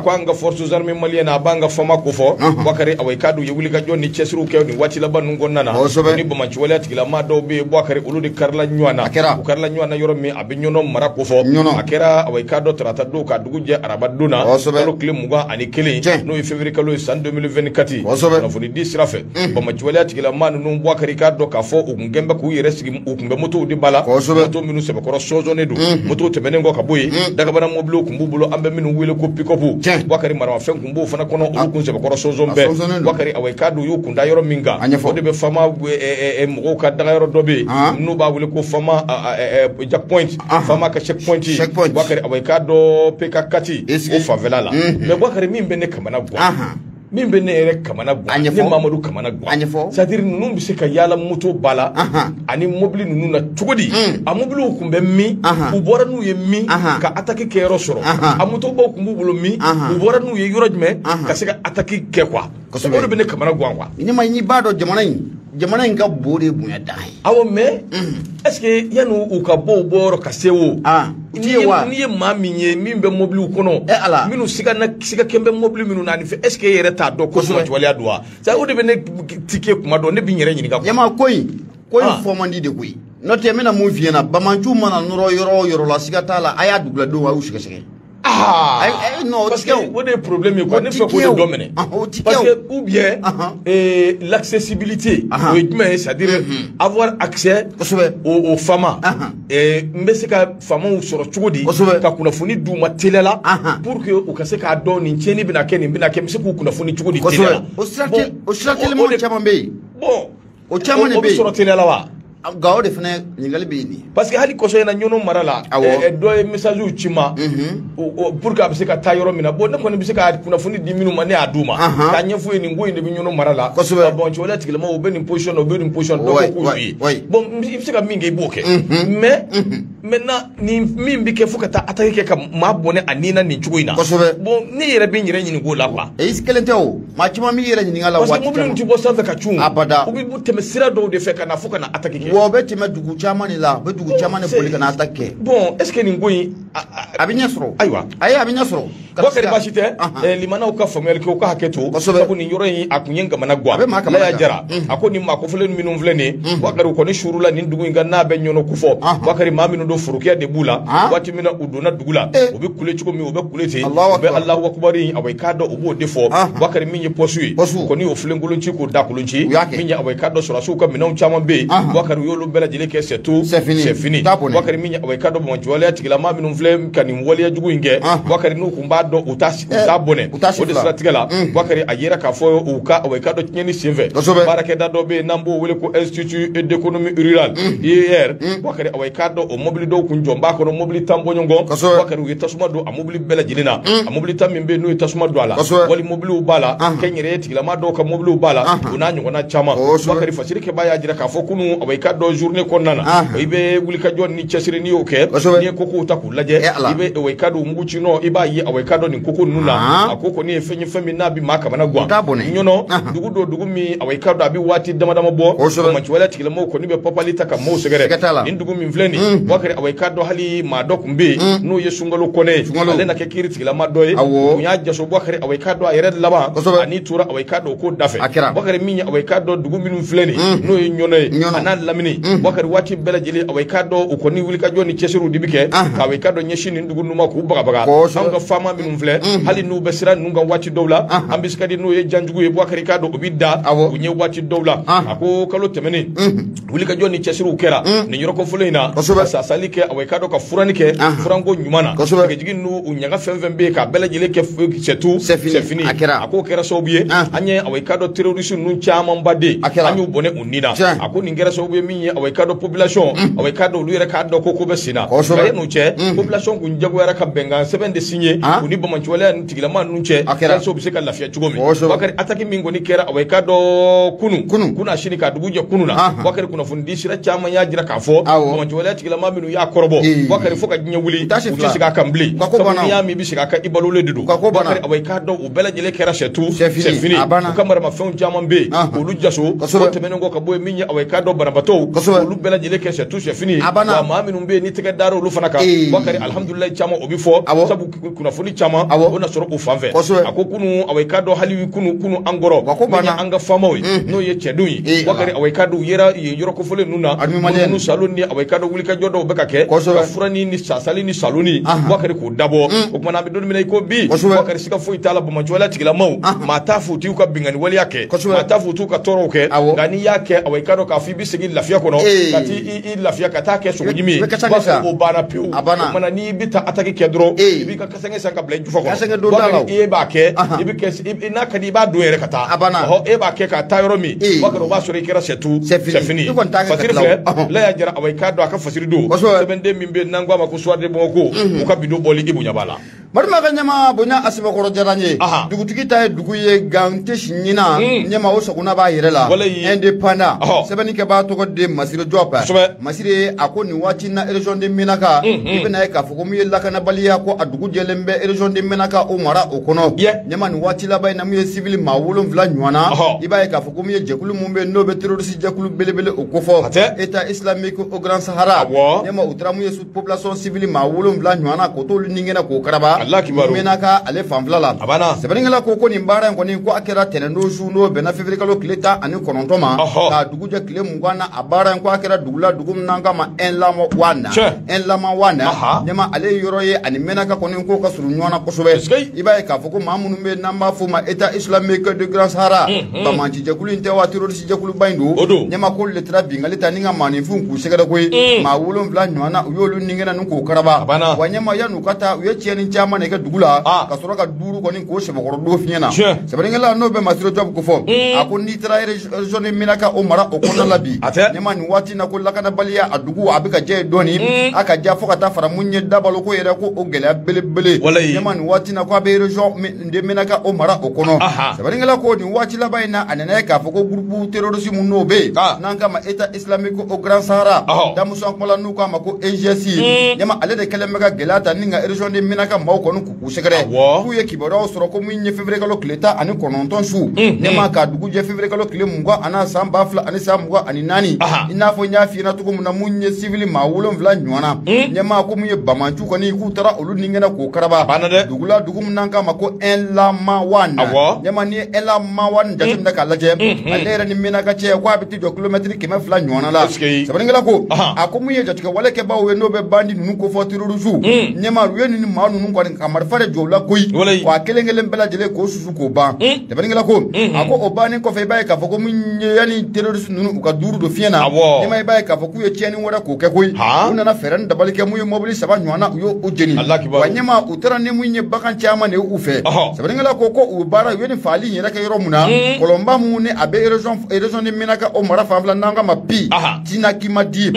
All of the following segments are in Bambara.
Ko an ka forces armées maliennes a b'an ka FAMa ko fɔ. Bukari, awa, i k'a dɔn u ye wulikajɔ ni cɛsiriw kɛ nin waati laban ninnu kɔnɔna na. Ni banbaanciwaleya tigilamaa dɔw bɛ yen, Bukari, olu de karila ɲɔgɔn na. U karila ɲɔgɔn na yɔrɔ min, a bɛ Ɲɔnɔ mara ko fɔ. A kɛra, awa, i k'a dɔn tarata don ka dugu jɛ araba don na, kalo tile 21, n'o ye février kalo ye, san 2024. Kunnafoni di sira fɛ, banbaanciwaleya tigilamaa ninnu, Bukari, i k'a dɔn k'a fɔ u kun kɛn bɛ k'u yɛrɛ sigi, u kun bɛ motow de ba la, moto minnu sɛbɛkɔrɔ sɔnsɔnnen don. Motow tɛmɛnen kɔ ka bɔ yen, dagabana mobiliw kun b'u bolo, an bɛ minnu wele ko pick-up. Bukari, maramafɛn kun b'o fana kɔnɔ, olu kun sɛbɛkɔrɔ sɔnsɔn bɛɛ. Bukari, awa, i k'a dɔn u y'u kun da yɔrɔ min kan, o de bɛ FAMa mɔgɔw ka dagayɔrɔ dɔ bɛ yen n'u b'a wele ko FAMa checkpoint, FAMa ka checkpoint. Bukari, awa, i k'a dɔn PK4 o fanfɛla la. Mais Bukari, min bɛ ne kamana gan, min bɛ ne yɛrɛ kamana gan, ne Mamadu kamana gan, c'est à dire ninnu bɛ se ka yaala moto ba la ani mobili ninnu na cogo di? A mobiliw kun bɛ min? U bɔra n'u ye min ka attaque kɛ yɔrɔ sɔrɔ? A motobaw kun b'u bolo min? U bɔra n'u ye yɔrɔ jumɛn ka se ka attaque kɛ quoi? O de bɛ ne kamana gan quoi. Ne ma n'i b'a dɔn, jamana in ka bon de ye bonya dan ye. Awɔ, mais est ce que yanni u ka bɔ u bɔyɔrɔ ka se o, n'i ye maa min ye min bɛ mobiliw kɔnɔ, ala minnu siga siga kɛn bɛ mobili minnu na ani fɛ, est ce que e yɛrɛ t'a dɔn ko waleya don wa? O de bɛ ne tike kuma dɔn, ne bɛ n yɛrɛ ɲininka. Ɲama ko in fɔ man di de koyi. N'o tɛ, n bɛna mun f'i ɲɛna? Banbaanciw mana nɔrɔ yɔrɔ o yɔrɔ la, siga t'a la, a y'a duguladenw, a y'u sɛgɛsɛgɛ. Ah, non, parce que o de ye problème ye quoi. Ne fɛ k'o de dɔn minɛ, parce que ou bien l'accessibilité, o ye jumɛn ye? C'est à dire avoir accès au FAMa. N bɛ se ka faamaw sɔrɔ cogo di ka kunnafoni d'u ma teliya la pour que u ka se k'a dɔn nin tiɲɛni bɛna kɛ, nin bɛna kɛ, n bɛ se k'u kunnafoni cogo di teliya la? O sira telimanw caman bɛ yen. Bon, o caman de o bɛ bɛ yen. Sɔrɔ teliya la wa? Nka o de fana ɲininkali bɛ yen nin. Parce que hali kɔsɔ in na, Ɲɔnɔ mara la, dɔ ye message ci ma pour que a bɛ se ka taa yɔrɔ min na. Bon, ne kɔni bɛ se ka kunnafoni di minnu ma, ne y'a d'u ma k'a ɲɛf'u ye, nin ko in de bɛ Ɲɔnɔ mara la. Bon, cɛwaleya tigilamɔgɔw, u bɛ nin position na, u bɛ nin position na, dɔ ko k'olu ye. Bon, i bɛ se ka min kɛ, i b'o kɛ. Mais maintenant, nin min bɛ kɛ fo ka taa attaque kɛ ka maa bɔnɛ a nin na nin cogo in na, bon, ne yɛrɛ bɛ n yɛrɛ ɲininka o la quoi. E kelen tɛ o, maa caman b'i yɛrɛ ɲininka la. Parce que waati mobili caman. ninnu tɛ bɔ sanfɛ ka cun. Abada. U bɛ tɛmɛ sira dɔw de fɛ ka na fo ka na attaque kɛ. Wa u bɛ tɛmɛ dugu caman de la, u bɛ dugu caman de boli ka na attaque kɛ. Bon, est ce que nin ko in a bɛ ɲɛ sɔrɔ. Ayiwa. Ayi, a bɛ ɲɛ sɔrɔ. Bɔkari, baasi tɛ. Limanaw ka faamuyali kɛ, u ka hakɛ to. Sabu nin yɔrɔ in, a kun ye n kamana A bɛ maa kamana gan. Laya gan. Jara a ko nin maa kofɔlen minnu filɛ nin ye, Bɔkari, u kɔni suurula nin dugu in kan n'a bɛ Ɲɔnɔ kofɔ. Bɔkari, maa minnu don, forokɛya de b'u la. Waati min na u donna dugu la, u bɛ kule cogo min, u bɛ kule ten, u Allahu bɛ akbar. Alahu akubari, awa, i k'a dɔn u b'o de fɔ. Bɔkari, min ye poste ye, Poste. u kɔni y'o filenkolon ci k'o dakolon ci. U y'a kɛ. Min ye, awa, i k'a dɔn sɔrɔdasiw ka minɛnw caman bɛ yen, Bɔkari, u y'olu bɛɛ lajɛlen kɛ c'est tout. C'est fini. C'est fini. T'a bɔnɛ. Bɔkari, min ye, awa, i k'a dɔn banbaanciwaleya tigilamaa minnu filɛ ka nin waleya jugu in kɛ, Bɔkari, n'u kun b'a dɔn u t'a bɔnɛ. U t'a si O de fila. siratigɛ la, Bɔkari, a yera k'a fɔ u ka, awa, i k'a dɔn tiɲɛni senfɛ, baarakɛda dɔ bɛ yen n'an b'o wele ko Institut d'économie rurale, IER. Bɔkari, awa, i k'a dɔn o mobili dɔw kun jɔ b'a kɔnɔ, mobili 10 bɔɲɔgɔn. Bɔkari, u ye tasuma don a mobili bɛɛ lajɛlen na. A mobili 10 min bɛ yen n'u ye tasuma don a la, wali mobiliw b'a la, kɛnyɛrɛye tigilama dɔw ka mobiliw b'a la, o n'a ɲɔgɔnna caman. Bɔkari, fasiri kɛbaa y'a jira k'a fɔ kunun, awa, i k'a dɔn journée kɔnɔna na, i bɛ wulikajɔ ni cɛsiri, n'i y'o kɛ, n'i ye kokow ta k'u lajɛ, Ala. i bɛ, awa, i k'a dɔn mugu ci nɔ, i b'a ye, awa, i k'a dɔn nin koko ninnu na, a ko kɔni ye fɛn ye, fɛn min n'a bɛ maa kamana gan. U t'a bɔnɛ. Ɲɔnɔ dugu dɔ, dugu min, awa, i k'a dɔn a bɛ waati dama dama bɔ, banbaanciwaleya tigilamɔgɔw kɔni bɛ papali ta ka maaw sɛgɛrɛ. Siga t'a la. Nin dugu min filɛ nin, Bɔkari, awa, i k'a dɔn hali maa dɔ tun bɛ yen n'o ye Sunkalo Kɔnɛ ye, Sunkalo. ale na kɛ kiiri tigilama dɔ ye. U y'a jaso. Bɔkari, awa, i k'a dɔn a yɛrɛ laban ani tora, awa, i k'a dɔn o ko dafɛ. A kɛra. Bɔkari, min ye, awa, i k'a dɔn dugu minnu filɛ nin, n'o ye Ɲɔnɔ ye Ɲɔnɔ. a n'a lamini, Bɔkari, waati bɛɛ lajɛlen, awa, i k'a dɔn u kɔni wulikajɔ ni cɛsiriw de bi kɛ ka, awa, i k'a dɔn ɲɛsin nin dugu ninnu ma k'u bagabaga. Anw ka faama minnu filɛ, hali n'u bɛ sira ninnu kan waati dɔw la, an bɛ se ka di n'o ye janjugu ye. Bɔkari, i k'a dɔn u bi da u ɲɛ waati dɔw la. A ko kalo tɛmɛnen, wulikajɔ ni cɛsiriw kɛra nin yɔrɔ kofɔlen in na, ka sasali kɛ, awa, i k'a dɔn ka furani kɛ furanko ɲuman na, tigɛjigi n'u u ɲaga fɛn fɛn bɛ yen, k'a bɛɛ lajɛlen kɛ c'est tout. C'est fini. C'est fini. A kɛra. A k'o kɛra sababu ye an ye, awa, i k'a dɔn terroriste ninnu camanba de, A kɛra. an y'u bɔnɛ u ni na. A ko nin kɛra sababu ye min ye, awa, i k'a dɔn population, awa, i k'a dɔn olu yɛrɛ k'a dɔn ko ko bɛ sen na. Nka yan'o cɛ, population kun jagoyara ka bɛnkan sɛbɛn de signé u ni banbaanciwaleya ni tigilama ninnu cɛ, A kɛra. walasa u bɛ se ka lafiya cogo min. Bakari, attaque min kɔni kɛra, awa, i k'a dɔn kunun Kunun. kunun sini ka dugu jɛ kunun na, Bakari, kunnafoni di sira caman y'a jira k'a fɔ banbaanciwaleya tigilama minnu minnu y'a kɔrɔbɔ Bakari fo ka diɲɛ wuli u tɛ segin a kan bilen sabu n'i y'a min i bɛ segin a kan i balolen de don Bakari awa i k'a dɔn u bɛɛ lajɛlen kɛra c'est tout c'est fini u ka maramafɛnw caman bɛ yen k'olu jaso o tɛmɛnen kɔ ka bɔ yen min ye awa i k'a dɔn banabaatɔw olu bɛɛ lajɛlen kɛ c'est tout c'est fini wa maa minnu bɛ yen ni tɛgɛ dara olu fana kan Bakari alihamudulilayi caman o bɛ fɔ sabu kunnafoni caman o na sɔrɔ o fan fɛ a ko kunu awa i k'a dɔn hali kunu an kɔrɔ min ye an ka faamaw ye n'o ye cɛdenw ye Bakari awa i k'a dɔn u yera yen yɔrɔ kofɔlen ninnu na minnu salon ni awa i k'a dɔn wulikajɔ dɔw bɛ ka kɛ ka furani ni sasali ni salonni Bakari k'o dabɔ o kumana an bɛ don min na i ko bi Bakari siga foyi t'a la bamanci tigilamaw maa t'a fɔ u t'u ka binkanni waleya kɛ maa t'a fɔ u t'u ka tɔɔrɔw kɛ nka n'i y'a kɛ awa i k'a dɔn k'a fɔ i bɛ segin lafiya kɔnɔ ka t'i lafiya ka taa kɛ sogoɲimi ye Bakari o banna pewu o kumana n'i bɛ taa attaque kɛ dɔrɔn i b'i ka kasange san ka bila i jufa kɔnɔ Bakari e b'a kɛ i bɛ kɛ n'a ka di i b'a don yɛrɛ ka taa ɔhɔ e b'a kɛ ka taa yɔrɔ min Bakari o b'a sɔrɔ i kɛra c'est tout c'est fini fasiri filɛ Laya Jara awa i k'a dɔn a ka fasiri don sɛbɛnden min bɛ yen n'an ko a ma ko Soir de Bamako u ka bidon bɔli i bonya b'a la. Marima ka ɲɛma bonya a sɛbɛkɔrɔ diyara n ye dugutigi ta ye dugu ye gan tɛ si ɲinan ɲɛma o sagona b'a yɛrɛ la indépendant sɛbɛnnikɛbaa tɔgɔ de Masire Diop Masire a ko nin waati na région de Menaka i bɛna ye k'a fɔ ko min ye lakanabaliya ko a dugu jɛlen bɛ région de Menaka o mara o kɔnɔ ɲɛma nin waati laban in na min ye civil maa 7 ɲɔgɔn na i b'a ye k'a fɔ ko min ye jɛkulu mun bɛ yen n'o bɛ terroriste jɛkulu belebele o kofɔ État islamique au Grand Sahara ɲɛma u taara mun ye population civile maa 7 ɲɔgɔn na k'o t'olu ni kɛnɛ k'o karaba Menaka ale fanfila la sɛbɛnnikɛla ko nin baara in kɔni ko a kɛra tɛnɛndon su n'o bɛnna février kalo tile 19 ma k'a dugu jɛ tile 20 na a baara in ko a kɛra dugu la dugu min n'an k'a ma Ɛnlamawana ɲɛma ale ye yɔrɔ ye ani Menaka kɔni ko ka surun ɲɔgɔn na kosɛbɛ i b'a ye k'a fɔ ko maa minnu bɛ yen n'an b'a fɔ o ma État islamique de Grand Sahara banbaanci jɛkulu in tɛ wa terroriste jɛkuluba in don ɲɛma k'olu de taara binkanni ta ni ka maaninfinw k'u sɛgɛrɛ koyi maa 7 ɲɔgɔn na u y'olu ni kɛnɛ k'o karaba wa ɲɛma yan'u ka taa u ye tiɲɛni caman de kɛ dugu la ka sɔrɔ ka 5 kɔni k'o sɛbɛkɔrɔ don fiɲɛ na sɛbɛnnikɛla n'o bɛ Masire Diop ko fɔ a ko n'i taara région de Menaka o mara o kɔnɔna la bi ɲɛma nin waati na ko lakanabaliya a dugu a bɛ ka jɛ yen dɔɔni a ka ja fo ka taa fara mun ye dabalo ko yɛrɛ ko o gɛlɛya belebele ɲɛma nin waati na ko a bɛ région de Menaka o mara o kɔnɔ sɛbɛnnikɛla ko nin waati laban in na a nana ye k'a fɔ ko groupe terroriste mun n'o bɛ yen n'an k'a ma État islamique au Grand Sahara damuso kuma la n'u k'a ma ko EIGS ɲɛma ale de kɛlen bɛ ka gɛlɛya ta ni ka région de Menaka maaw kɔni k'u sɛgɛrɛ k'u ye kibaruyaw sɔrɔ ko min ye février kalo tile 19 su ɲɛma ka dugu jɛ février kalo tile 20 ani san 2024 i n'a fɔ n y'a f'i ɲɛna cogo min na mun ye civil maa 7 ɲɔgɔn na ɲɛma ko mun ye bamancu kɔni k'u taara olu ni kɛnɛ k'o karaba dugu la dugu min n'an k'a ma ko Ɛnlamawana ɲɛma ni ye Ɛnlamawana jateminɛ k'a lajɛ ale yɛrɛ ni Menaka cɛ ko a bɛ t'i jɔ kilomɛtiri 200 ɲɔgɔn la sɛbɛnnikɛla ko a ko mun ye jatigɛ wale kɛbaaw ye n'o bɛ bandi ninnu kofɔ terroriste ɲɛma u ye nin maa ninnu kɔni ka marifa de jɔ u la koyi wa kelen kelen bɛɛ lajɛlen k'o susu k'o ban sɛbɛnnikɛla ko a ko o bannen kɔfɛ i b'a ye k'a fɔ ko mun ye yanni terroriste ninnu u ka 5 don fiɲɛ na ɲɛma i b'a ye k'a fɔ k'u ye tiɲɛni wɛrɛ k'o kɛ koyi u nana fɛɛrɛ ni dabali kɛ mun ye mobili 3 ɲɔgɔn na u y'o jeni wa ɲɛma u taara ni mun ye bagan caman de ye u fɛ sɛbɛnnikɛla ko u baara u ye nin faali in yɛrɛ kɛ yɔrɔ mun na kɔlɔnba mun ni a bɛ région de Menaka o mara fan fila n'an k'a ma bi Tinakimadi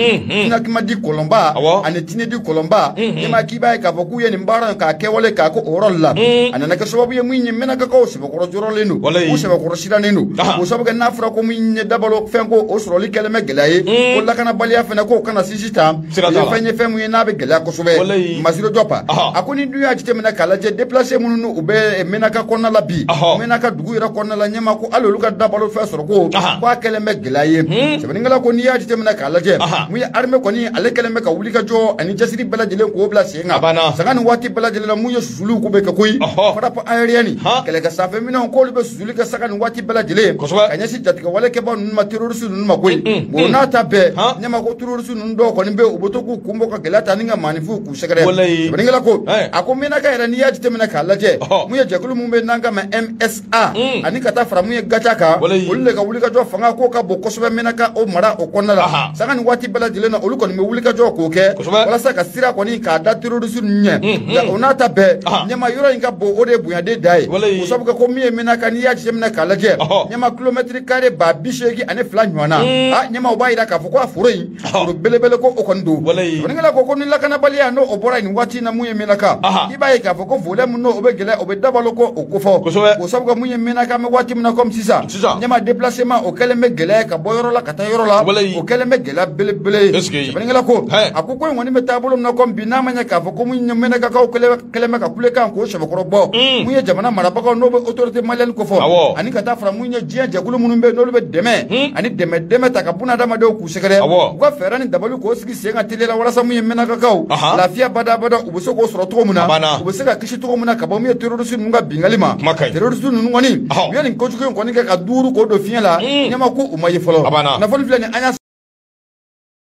kɔlɔnba ani Tinedi kɔlɔnba ɲɛma k'i b'a ye k'a fɔ k'u ye nin baara in k'a kɛwale k'a ko o yɔrɔ la a nana kɛ sababu ye mun ye Menakakaw sɛbɛkɔrɔ jɔrɔlen don u sɛbɛkɔrɔ sirannen don o sababu kɛ n'a fɔra ko mun ye dabalo fɛn ko o sɔrɔli kɛlen bɛ gɛlɛya ye ko lakanabaliya fɛnɛ k'o kana sisi ta o ye fɛn mun ye n'a bɛ gɛlɛya kosɛbɛ Masire Diop a ko ni dun y'a jateminɛ k'a lajɛ déplacé minnu n'u bɛ Menaka kɔnɔna la bi Menaka dugu yɛrɛ kɔnɔna la ɲɛma ko hali olu ka dabalo fɛn sɔrɔ ko k'a kɛlen bɛ gɛlɛya ye sɛbɛnnikɛla ko n'i y'a jateminɛ k'a lajɛ mun ye armée kɔni ale kɛlen bɛ ka wuli ka jɔ ani cɛsiri bɛɛ lajɛlen k'o bila sen kan sanga ni waati bɛɛ lajɛlen na mun ye susuliw k'u bɛ kɛ koyi frappe aérienne kɛlɛkɛ sanfɛminɛnw k'olu bɛ susuli kɛ sanga ni waati bɛɛ lajɛlen ka ɲɛsin jatigɛwale kɛbaa ninnu ma terroriste ninnu ma koyi o n'a ta bɛɛ ɲɛma ko terroriste ninnu dɔw kɔni bɛ u bɛ to k'u kun bɔ ka gɛlɛya ta ni ka maaninfinw k'u sɛgɛrɛ sɛbɛnnikɛla ko a ko Menaka yɛrɛ n'i y'a jateminɛ k'a lajɛ mun ye jɛkulu mun bɛ n'an k'a ma MSA ani ka taa fara mun ye Gaca kan olu de ka wulikajɔ fanga k'o ka bon kosɛbɛ Menaka o mara o kɔnɔna la sanga ni waati bɛɛ lajɛlen na olu kɔni bɛ wulikajɔ k'o kɛ walasa ka sira kɔni k'a da terroriste ninnu ɲɛ nka o n'a ta ta bɛɛ ɲɛma yɔrɔ in ka bon o de ye bonyaden da ye o sabu kɛ ko min ye Menaka n'i y'a jateminɛ k'a lajɛ ɲɛma kilomɛtiri kare 82,000 ɲɔgɔn na a ɲɛma o b'a yira k'a fɔ ko a foro in foro belebele ko o kɔni don sɛbɛnnikɛla ko ni lakanabaliya n'o o bɔra nin waati in na mun ye Menaka i b'a ye k'a fɔ ko volet mun n'o o bɛ gɛlɛya o bɛ dabalo ko o kofɔ o sabu kɛ mun ye Menaka an bɛ waati min na comme sisan ɲɛma déplacement o kɛlen bɛ gɛlɛya ka bɔ yɔrɔ la ka taa yɔrɔ la o kɛlen bɛ gɛlɛya belebele ye sɛbɛnnikɛla ko a ko in kɔni bɛ taabolo min na comme bi n'a ma ɲɛ k'a fɔ ko mun ye Menakakaw kɛlen bɛ ka kulekan k'o sɛbɛkɔrɔ bɔ mun ye jamana marabagaw n'o bɛ autorité malienne kofɔ ani ka taa fara mun ye diɲɛ jɛkulu minnu bɛ yen n'olu bɛ dɛmɛ ani dɛmɛ ta ka bunadamadenw k'u sɛgɛrɛ u ka fɛɛrɛ ni dabali k'o sigi sen kan teliya la walasa mun ye Menakakaw lafiya badabada u bɛ se k'o sɔrɔ cogo min na u bɛ se ka kisi cogo min na ka bɔ mun ye terroriste ninnu ka bingali ma terroriste ninnu kɔni u ye nin kojugu in kɔni kɛ ka duuru k'o don fiɲɛ la ɲɛma ko u ma ye fɔlɔ kunnafoni filɛ nin an y'a